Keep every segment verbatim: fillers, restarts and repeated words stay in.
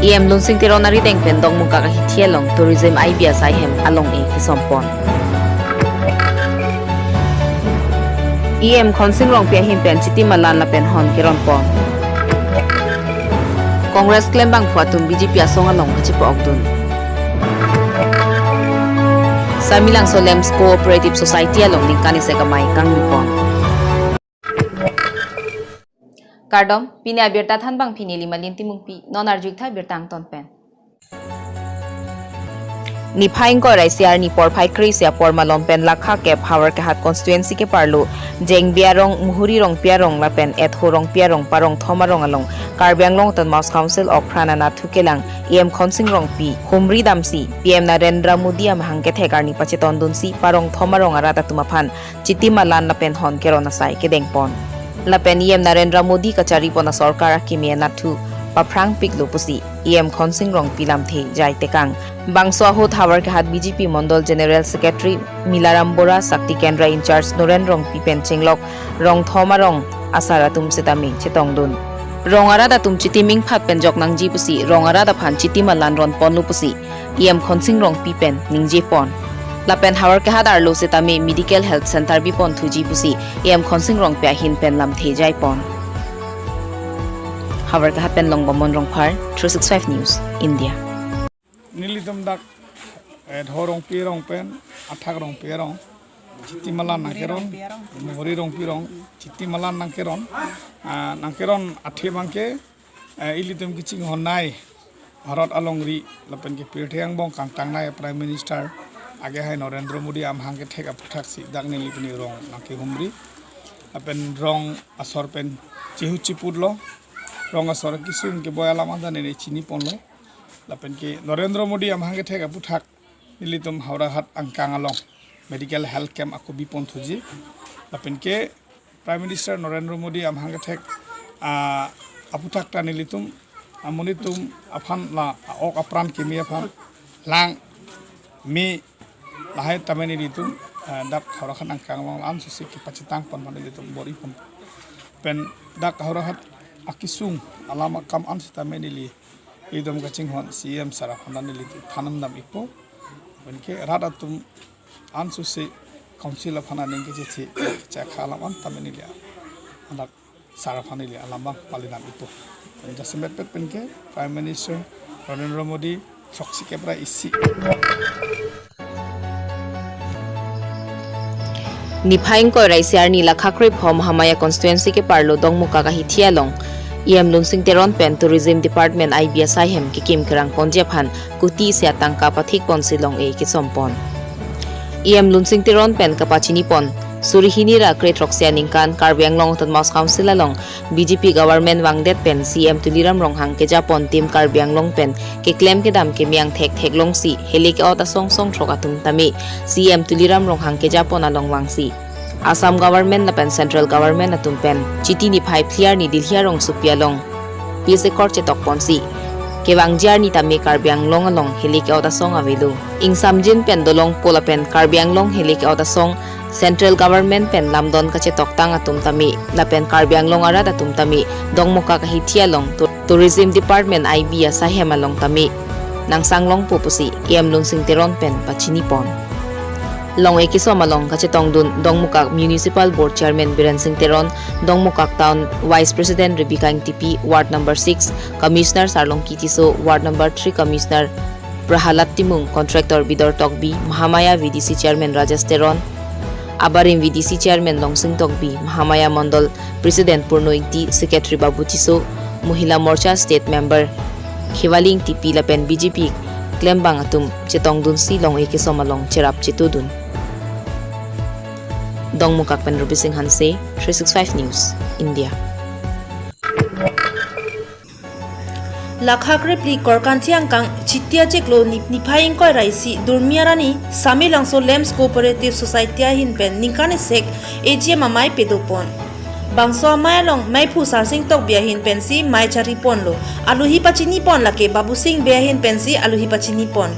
E M Lunsing Teron arideng pen Dongmukak ahithi along tourism I B asai hem along-e kesompon. E M Khonsing Rongpi ahin pen Chiti Malan lapen hon keronpon. Congress klembangphu atum B J P asong along kachipa-okdun. Samelangso Lamps Cooperative Society along ningkan isi kamai kangnipon. Kardom, pini abirta thanbang pini Limalin Timungpi, non arjuktha birta angton pen. Niphai ingkoi ra isi arni porphai kre-isi apor malom pen lakha kep Howraghat constituency keparlo Jengbi arong, Muhuri Rongpi arong lapen Etho Rongpi arong, Parongthom arong along Karbi Anglong Autonomous Council okpran anatthu kelang E M Khonsing Rongpi humri damsi P M Narendra Modi amahang kethek arni pachetondunsi Parongthom arong arat atum aphan Chiti Malan lapen hon keron asai kedengpon. Lapen E M Narendra Modi kacharipon asorkar akimi anatthu paphrangpiklo pusi E M Khonsing Rongpi lamthe jai tekang. Bangso ahut Howraghat B J P Mondol General Secretary Milaram Bora, Shakti Kendra in-charge Noren Rongpi pen chenglok Rongthom arong asar atum setame chetongdun. Rong arat atum chiti mingphat pen jok nangji pusi rong arat aphan Chiti Malan ronponlo pusi E M Khonsing Rongpi pen ningjepon. Lapen Howraghat arlo setame medical health center bipon thuji pusi E M Khonsing Rongpi ahin pen lamthe jaipon. Howraghat pen Longbomon Rongphar, three six five News, India. Nelitum dak, eh, Etho Rongpi arong pen Athak Rongpi arong Chiti Malan nangkeron, Muhuri Rongpi arong Chiti Malan nangkeron, ah, nangkeron athe abangke, eh, ilitum kachinghonnei Bharat alongri lapen ke pirthe angbong kangtangnei Prime Minister agehai Narendra Modi amahang kethek aphuthaksi dak neli pini rong nangkehumri. Lapen rong asor pen chihu chiputlo. Rong asor kesung keboi alam anta neli chiniponlo. Lapen ke Narendra Modi amahang kethek aphuthak nelitum Howraghat angkang along medical health camp ako bipon thuji. Lapen ke Prime Minister Narendra Modi amahang kethek, ah, aphuthak ta nelitum, ah, amonit atum aphan la, ah, ok apran kimi aphan lang me lahai tame nelitum, ah, dak Howraghat angkang along la-an sisi kepachitangpon aphan nelitum bor-ipon. Pen dak Howraghat akesung alam akam an setame neli itum kachinghon C M sir aphan neli thanam dam-ikpo. Pen ke rat atum an sisi council aphan aning kechethi chakha alam an tame neli anak sir aphan neli alam abang pali dam-ikpo. Pen jasemet pet pen ke Prime Minister Narendra Modi throksi kep ra isi. Niphai ingkoi ra isi arni lakha krepho Mahamaya constituency keparlo Dongmukak ahithi along E M Lunsing Teron pen Tourism Department I B asai hem kekim kerangponji aphan kuti isi atangka pathikponsi long-e kesompon. E M Lunsing Teron pen kapachinipon, suri hini ra kre throksi aningkan Karbi Anglong Autonomous Council along B J P government vangdet pen C M Tuliram Ronghang kejapon Team Karbi Anglong pen keklem kedam keme angthek theklongsi heli ke-ot asong songthrok atum tame C M Tuliram Ronghang kejapon along vangsi Assam government lapen central government atum pen Chiti niphai phli arni Delhi arongsopi along peace accord chetokponsi kevangji arni tame Karbi Anglong along heli ke-ot asong avelo. Ingsamjin pen dolong po lapen Karbi Anglong heli ke-ot asong central government pen lamdon kachetoktang atum tame lapen Karbi Anglong arat atum tame Dongmukak ahithi along tou-, Tourism Department I B asai hem along tame nangsanglongpo pusi E M Lunsing Teron pen pachinipon. Long-e kesom along kachetongdun Dongmukak Municipal Board Chairman Biren Singh Teron, Dongmukak Town Vice President Rebecca Ingtipi, Ward number six Commissioner Sarlongki Tisso, Ward number three Commissioner Prahalad Timung, Contractor Bidor Tokbi, Mahamaya V D C Chairman Rajesh Teron, Abarim V D C Chairman Longsing Tokbi, Mahamaya Mondol President Purno Ingti, Secretary Babu Tisso, Mohila Morcha State Member Khewali Ingtipi lapen B J P klembang atum chetongdunsi long-e kesom along cherap chetudun. Dongmukak pen Rupi Singh Hanse, three six five News, India. Lakha krephli Korkanthi angkang Chiti achiklo ni-, niphai ingkoi ra isi Durmi arni Samelangso Lamps Cooperative Society ahin pen ningkan isek A G M amei pedopon. Bangso amei along meiphu Sarsing Tokbi ahin pensi mei chariponlo. Aluhi pachinipon lake Babu Singh Bey ahin pensi aluhi pachinipon.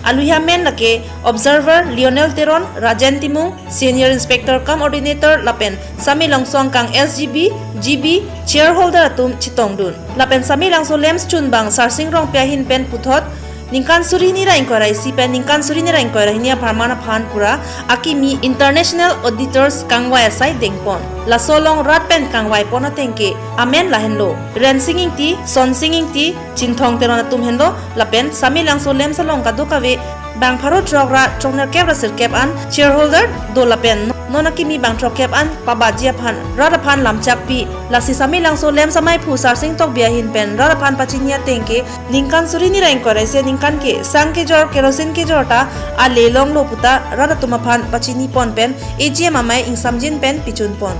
Aluhi amen lake Observer Lionel Teron, Rajen Timung, Senior Inspector cum Ordinator lapen Samelangso angkang S G B, G B, Chairholder atum chetongdun. Lapen Samelangso LAMPS chunbang Sarsing Rongpi ahin pen puthot, ningkan suri hini ra ingkoi ra isi pen ningkan suri hini ra ingkoi ra hini apharman aphan pura akimi International Auditors kangvai asai dengpon. Laso along rat pen kangvaipon ateng ke amen lahenlo: Rensing Ingti, Sonsing Ingti, Chinthong Teron atum henlo, lapen Samelangso LAMPS along kadokave bang pharo throk ra throknerkep ra sirkep an Chairholder do lapen non akimi bang throkkep an pabatji aphan rat aphan lamchakpi. Lasi Samelangso LAMPS amaiphu Sarsing Tokbi ahin pen rat aphan pachini ateng ke ningkan suri hini ra ingkoi ra isi aningkan ke sang kejor, kerosene kejor ta ale longlo puta rat atum aphan pachinipon pen A G M amei ingsamjin pen pichunpon.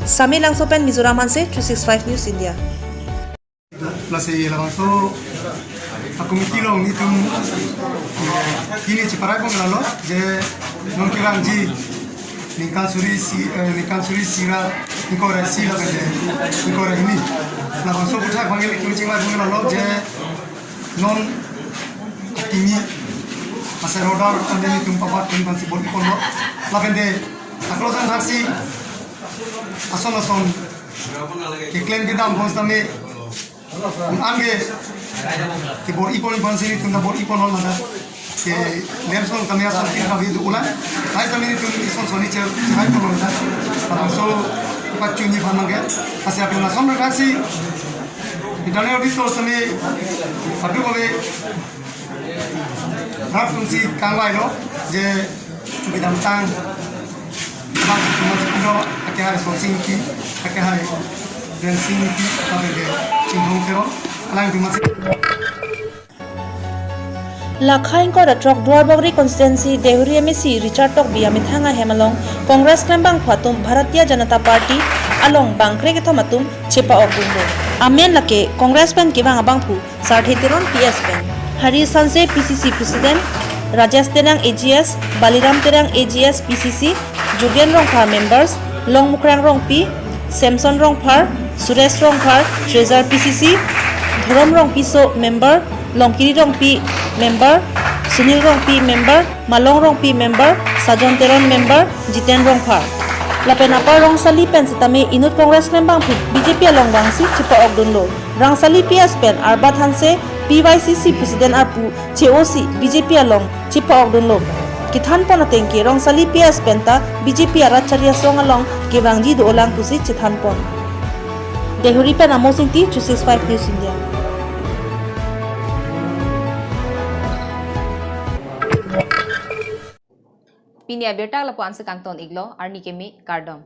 Samelangso pen Mizoram Hanse, three six five News India. Lasi labangso a-committee along nelitum, eh, hini cheparai pon lalo je non kevangji ningkan suri isi, eh, ningkan suri isi ra ingkoi ra isi lapen ingkoi ra hini. Labangso aphuthak abang ke nelitum chingvai pon lalo je non akimi asai order ante nelitum pabat pen bangsi bor-iponlo. Lapen de aklo jang thaksi ason ason keklem kedam bonsitame anke kebor-ipon bangsi nelitum ta bor-iponlo ladak. Ke LAMPS along tame ason tin kavi do-olang. Lahai tame nelitum ison soni che hai polo ladak. Labangso pachini aphan abang ke. Lasi aphi lason thaksi Internal Auditor tame kadokave rat atumsi kangvailo je chubidamtang bang atum amatsi pilo, akehai Sonsing Ingti, akehai Rensing Ingti, lapen ke Chinthong Teron, alangtum amatsi. Lakha ingkoi ra throk Duarbagori constituency Deihori M A C Richard Tokbi amethang ahem along Congress klembangphu atum Bharatiya Janata Party along bang krekethom atum chepa-okdunlo. Amen lake Congress pen kevang abangphu Sarthe Teron P S pen, Hari Sanse P C C President, Rajesh Terang A G S, Baliram Terang A G S P C C, Jogen Rongphar members, Longmukrang Rongpi, Samson Rongphar, Suresh Rongphar, Treasurer P C C, Dhorom Rongpiso member, Longkiri Rongpi member, Sunil Rongpi member, Malong Rongpi member, Sajon Teron member, Jiten Rongphar. Lapen apar Rongsali pen sitame inut Congress klembangphu B J P along vangsi chepa-okdunlo. Rongsali P S pen Arbat Hanse P Y C C President arpu che-osi B J P along chepa-okdunlo. Kethanpon ateng ke Rongsali P S pen ta B J P arat chari asong along kevangji do-olang pusi chethanpon. Deihori pen Amos Ingti, three six five News India. Pini abirta lapu-ansi kangton-iklo, arni keme, kardom.